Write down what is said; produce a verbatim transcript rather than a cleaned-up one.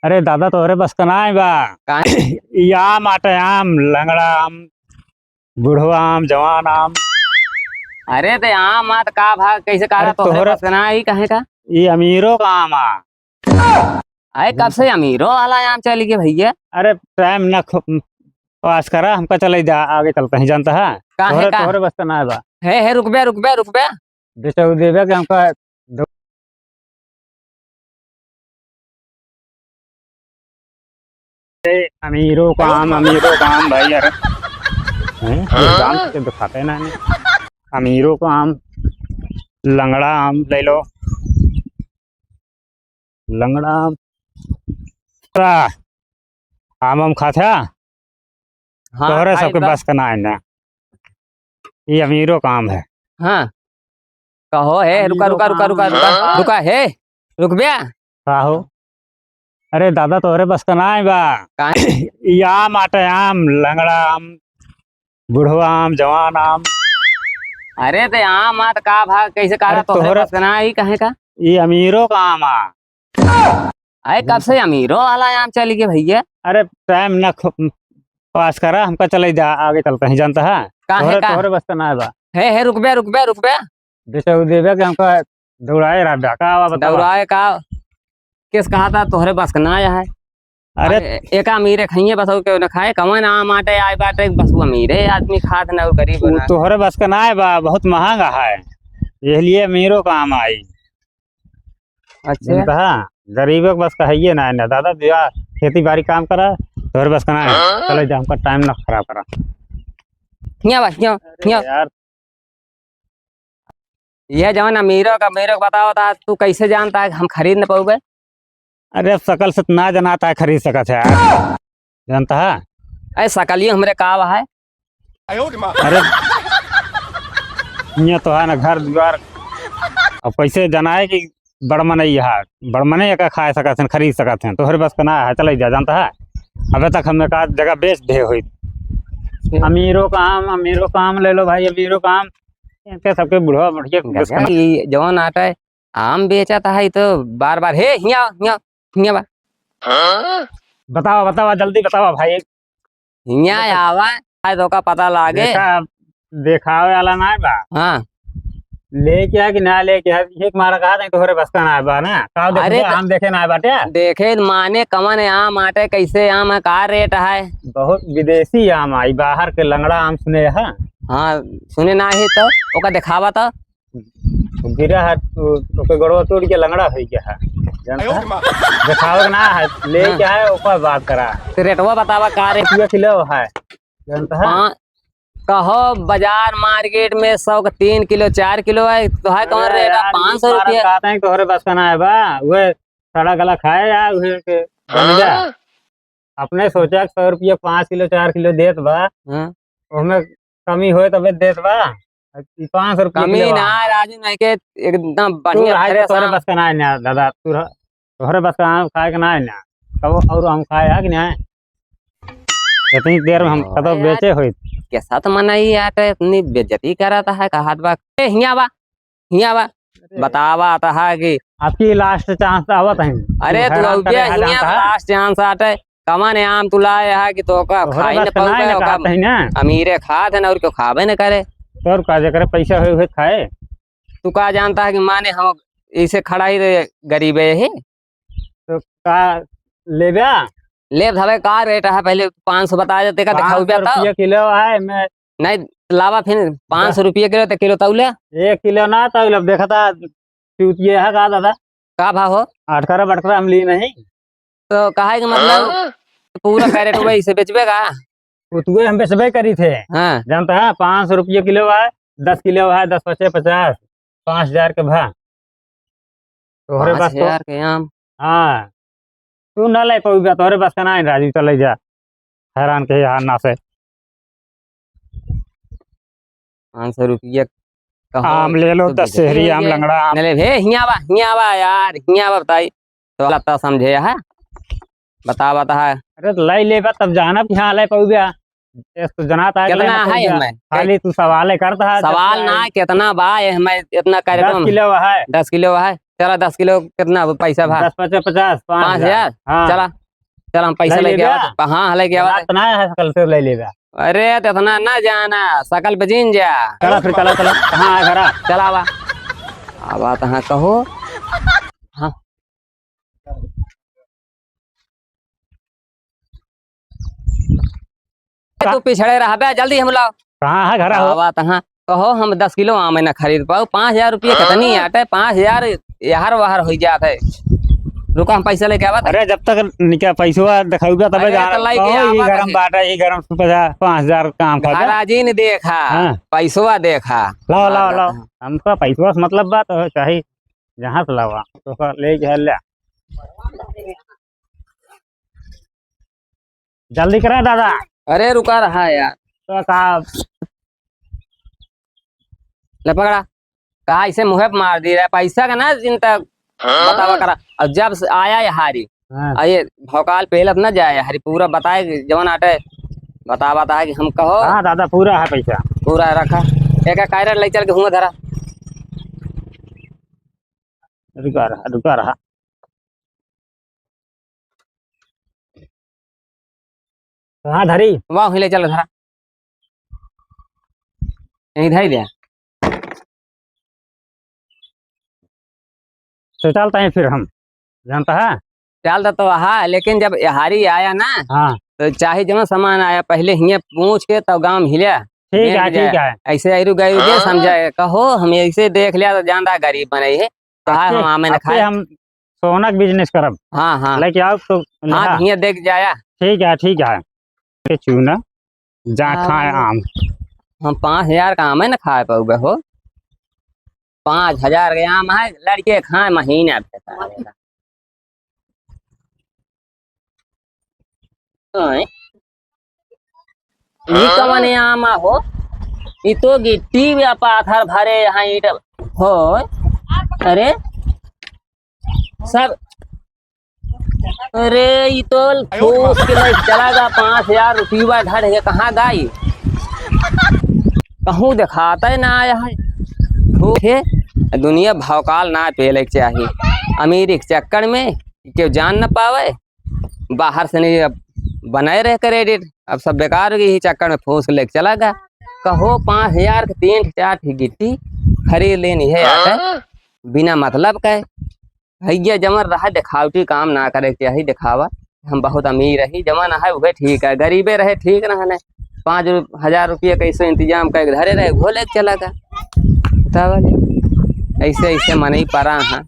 अरे दादा, तोहरे बस का नाहीं बा। काहे? ई आम आटे, आम, लंगड़ा आम, बुढ़वा आम, जवान आम। अरे ते आम आत का भा, कैसे कहा अरे तोहरे तोहरे बस का नाहीं, काहे का? ई अमीरो का आम आ। अरे कब से अमीरो वाला आम चल गया भैया? अरे टाइम ना खो-, पास करा, हमका चले जा, आगे चलते हैं, जानता है? काहे तोहरे, का? तोहरे बस का नाहीं बा। हे, हे, रुक बे, रुक बे, रुक बे। बेचऊ देबे कि हमका दो-, ए, अमीरो का आम, अमीरो का आम भाई यार। हैं? ये दाम से दिखाते ना हमें। अमीरो का आम, लंगड़ा आम ले लो। लंगड़ा आम। ता, आम, आम खात है? हाँ, तोहरे खाई सबके बा। बस का नाहीं ना। ये अमीरो का आम है। हाँ। कहो, हे, रुका, अमीरो रुका, का रुका, आम। रुका, रुका, हाँ। रुका, हे, रुक बे। का हो? अरे दादा, तोहरे बस का नाहीं बा। काहे? ई आम आटे, आम, लंगड़ा आम, बुढ़वा आम, जवान आम। अरे ते आम आत का भा, कैसे कहा अरे तोहरे तोहरे बस का नाहीं, काहे का? ई अमीरो का आम आ। अरे कब से अमीरो वाला आम चल गया भैया? अरे टाइम ना खो-, पास करा, हमका चले जा, आगे चलते हैं, जानता है? काहे तोहरे, का? तोहरे बस का नाहीं बा। हे, हे, रुक बे, रुक बे, रुक बे। बेचऊ देबे कि हमका दौड़ाए रहा, का आवा बतावा। दौड़ाए का? किस कहा था तोहरे बस का नाहीं है? अरे अरे, एक अमीरे खाइए बस, और क्यों ना खाए? कवन आम आटे आए बाटे, बस वो अमीरे आदमी खात ना, और गरीब वो ना। तोहरे बस का नाहीं बा, बहुत महंगा है, यह लिए अमीरो का आम आई। अच्छा। जनता है, गरीबों के बस का है ये ना, ना दादा, दिया खेती बाड़ी काम करा, तोहरे बस का नाहीं है। हाँ? चले जा, हमका टाइम ना खराब करा। हिया बा, हिया, अरे हिया। यार, यह जवन अमीरो का, अमीरो का बतावा था, तू कैसे जानता है कि हम खरीद न पाउबे? अरे, अब शकल से त ना जनाता है, खरीद सकत है यार। जानता है? अरे, शकलियो हमरे का है। अरे, हियाँ तो है ना घर दुआर, अब कैसे जनाए कि बड़ मनई है, बड़ मनई एका खाए सकत हैं, खरीद सकत हैं, तोहरे बस का ना है, चले जा, जानता है? अबे तक हम एकाध जगह बेच दे होई। अमीरो का आम, अमीरो का आम ले लो भाई, अमीरो का आम। इनके सबके बुढ़वा बुढ़िया के बस का ना। ई जवन आटा है, आम बेचत है, ई तो बार बार, हे, हियाँ, हियाँ, हियाँ बा। बतावा, बतावा, जल्दी बतावा भाई। हियाँ बतावा। आवा, आज तो का पता लागे। देखा, देखावे वाला ना बा। हाँ। लेके आ कि ना लेके आ, एक मारा कहा था, तोहरे बस का ना बा ना। का देखे अरे तो त-, आम देखे ना बाटे? देखे माने कवन आम आटे, कैसे आम है, का रेट है? बहुत विदेशी आम आई, बाहर के लंगड़ा आम सुने है। हाँ, सुने ना है तो ओका देखावा तो। गिरा है, तो ओके गोड़वा टूट के लंगड़ा हो गया है। जानता है? देखावे के ना है, लेके हाँ। आए, ओकर बात करा। तो रेटवा बतावा का रे? रुपया किलो है। जानता है? हाँ। कहो, बाजार मार्केट में सौ का तीन किलो, चार किलो है, तो है कौन अरे रेट है? यार, पाँच सौ रुपया। कहते हैं कि तोहरे बस का ना है बा, वह सड़ा गला खाए यार, वह के बन जा। हाँ? अपने सोचा कि सौ रुपया पाँच किलो, चार किलो देत बा, हाँ। ओमे कमी होए तबे देत बा। ई पाँच सौ रुपया कमी किलो बा। ना, राजू, नहीं के एकदम तू बढ़िया रहा, fresh तोहरे आम। बस का ना है ना, दादा, तू रह-, तोहरे बस का आम खाए के ना है ना। तब और हम खाए है कि नहीं? इतनी देर में हम ओ कतौ यार, बेचे होई। कैसा तो मनई यार, इतनी बेइज्जती करत है, कहत बा, "ए, हियाँ बा, हियाँ बा।" अरे। बतावा तो है कि आपकी last chance आवत है। अरे, तू तू हैरान अउबे करे है, हियाँ जानता है? Last chance आटे। कवन आम तू लाए है कि तो का तोहरे खाई बस न का ना है पाउबे, ना, ओका कहत है ना। अमीरे खात है ना, और क्यों खाबे न करे। तो और का, जेकरे पैसा होए, होए खाए। तू का जानता है कि माने हम इसे खड़ा ही रहे, गरीबे ही। तो का लेबे? लेब हवे, का रेट है? पहले पाँच सौ बता देते, का दिखाऊ पाँच सौ बे तो। रुपया किलो है, मैं नहीं, लावा फिर पाँच सौ रुपया किलो, तो किलो तौले। एक किलो ना तौले, अब देखा था, चूतिया है का दादा? का भाव हो? अटकरा बटकरा हम ली नहीं। तो कहे के मतलब हाँ? पूरा कैरेट वही से बेचबे का? वो तो हम बेचबे करी थे। हाँ। जानता है, पाँच सौ रुपया किलो है, दस किलो है, दस पचे पचास, पाँच हजार के भा। तोहरे पास तो पाँच हजार के आम। हाँ। तू ना ले पाउबे, तोहरे बस का ना है, राजू, चले जा। हैरान के यहाँ ना से। पाँच सौ रुपया कहो, आम ले लो, तो दस शहरी आम, बेचेंगे। लंगड़ा आम। नहीं ले, हे, हियाँ बा, हियाँ बा यार, हियाँ बा बताई। तो लगता समझे है, बता, बता है। अरे तो लाई लेबा तब जाना कि हाँ लाई पाउबे। ये तो जनाता है कि कितना लाई है पाउबे। हमें? खाली तू सवाल है करता है, सवाल कितना ना, है? कितना बा ये हमें इतना करे दस तुम? किलो है। दस किलो है। चला, दस किलो कितना पैसा भा? दस पचास, पचास, पाँच हजार। पाँच हजार? हाँ। चला, चला, हम पैसा ले लेके लेबे? आवत है। हाँ, हाँ, लेके आवत है। इतना है, सकल से ले लेबे। अरे, तो इतना ना जाना, सकल पे जीन जा। चला फिर, चला, चला। हाँ, घरा। चला, आवा। आवा, तहाँ कहो। हाँ। तू पिछड़े रहबे, जल्दी हम लाओ। कहाँ है घरा हो? आवा तहाँ। कहो हम दस किलो आम न खरीद पाओ, पाँच हजार रुपया कितनी आटे, पाँच हजार यहर वहर होइ जात है। रुको, हम पैसा लेके आवत है। अरे, जब तक निका पैसवा देखाउबे तबे अरे, जा। तो लेके कहो, ई आवत गरम है। बाटा, ई गरम से पचास, पाँच हजार काम खा जा। घरा जी ने देखा, हाँ। पैसवा देखा। लाओ, लाओ, लाओ। हमका पैसवा से मतलब बा, तो चाही जहाँ से लावा, तो ओका ले के ले। जल्दी करा दादा। अरे रुका रहा यार। तो का? ले पकड़ा। का ऐसे मुँहे पे मार दी रहा, पैसा का ना चिंता। हाँ? बतावा करा। अब जब से आया यहारी, हाँ। आ ये भौकाल पेलत ना जाए यहारी, पूरा बताए कि जवन आटे, बता, बता कि हम कहो। हाँ दादा, पूरा है पैसा। पूरा रखा। एक एक कैरेट ले चल के हुआ धरा। रुका रहा, रुका रहा। कहाँ धरी? वाह, हिले चल धरा। यहीं धरी दे। तो चलता है फिर हम, जानता है? चलता तो हाँ, लेकिन जब यहारी आया ना, हाँ। तो चाहे जमा सामान आया, पहले हियाँ पूछ के तब गाँव में हिल्या। ठीक है, बेच ठीक जाए। है। ऐसे आयरु गयरु जे हाँ। समझाए, कहो हम ऐसे देख लिया तो जानता गरीब बने है। तो हाँ, आपके, हम आमे न आपके खाए। हम सोना के business करब। हाँ, हाँ। लेके आओ तो हाँ, लिहा। हियाँ देख जाया। ठीक है, ठीक है। के चूना, जा हाँ। खाए आम। हम पाँच हजार का आमे न खाए पाउबे हो। पाँच हजार के आम है, लड़के खाए महीना पे। ओए, ई कवन आम हो? ई तो गिट्टी में पाथर भरे यहाँ ईंट हो। अरे, सब, अरे, ई तो फूस के ले चला गा, पाँच हजार रुपया धर के कहाँ गाई? कहूँ देखाता ही ना आया है। धूप है, दुनिया भौकाल ना पेले के चाही। अमीरी के चक्कर में केहू जान न पावे। बाहर से नहीं, अब बनाए रहे credit, अब सब बेकार हो गई, यही चक्कर में फूस के लेके चला गया। कहो पाँच हजार के तीन ठे चार ठे गिट्टी खरीद लेनी है आके, हाँ? बिना मतलब के। भैया जमर रहा, देखावटी काम ना करे के चाही, देखावा। हम बहुत अमीर रही, जमा ना है, उहे ठीक है, गरीबे रहे, ठीक रहने। पाँच रु-, हजार रुपया कैसे इंतजाम करके धरे रहे, वो लेके चला गया। तब ऐसे, ऐसे मनई परा हैं।